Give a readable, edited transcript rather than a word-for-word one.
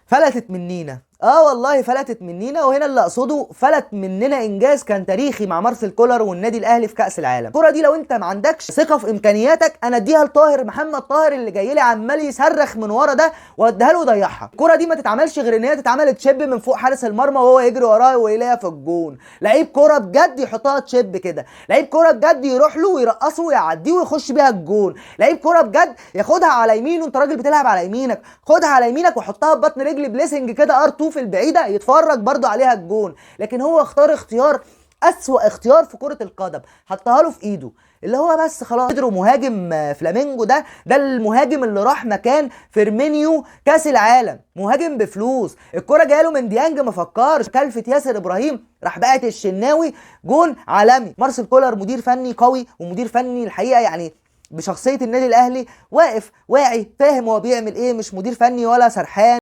فلتت منينا. اه والله فلتت منينا. وهنا اللي اقصده فلت مننا انجاز كان تاريخي مع مارسيل كولر والنادي الاهلي في كاس العالم. الكره دي لو انت ما عندكش ثقة في امكانياتك، انا اديها لطاهر محمد طاهر اللي جاي لي عمال يصرخ من ورا ده واديها له وضيعها. الكره دي ما تتعملش غير ان هي تتعمل chip من فوق حارس المرمى وهو يجري وراه ويلاقيها في الجون. لعيب كره بجد يحطها chip كده، لعيب كره بجد يروح له ويرقصه ويعديه ويخش بيها الجون، لعيب كره بجد ياخدها على يمينه، انت راجل بتلعب على يمينك، خدها على يمينك وحطها ببطن رجل بليسنج كده R2 في البعيدة يتفرج برضو عليها الجون. لكن هو اختار اختيار اسوأ اختيار في كرة القدم، حطها له في ايده اللي هو بس خلاص. بيدرو مهاجم فلامينجو ده المهاجم اللي راح مكان فيرمينيو كاس العالم، مهاجم بفلوس. الكرة جاله من ديانج ما فكرش، كلفة ياسر ابراهيم راح بقت الشناوي، جون عالمي. مارسيل كولر مدير فني قوي ومدير فني الحقيقة يعني بشخصية النادي الاهلي، واقف واعي فاهم هو بيعمل ايه، مش مدير فني ولا سرحان.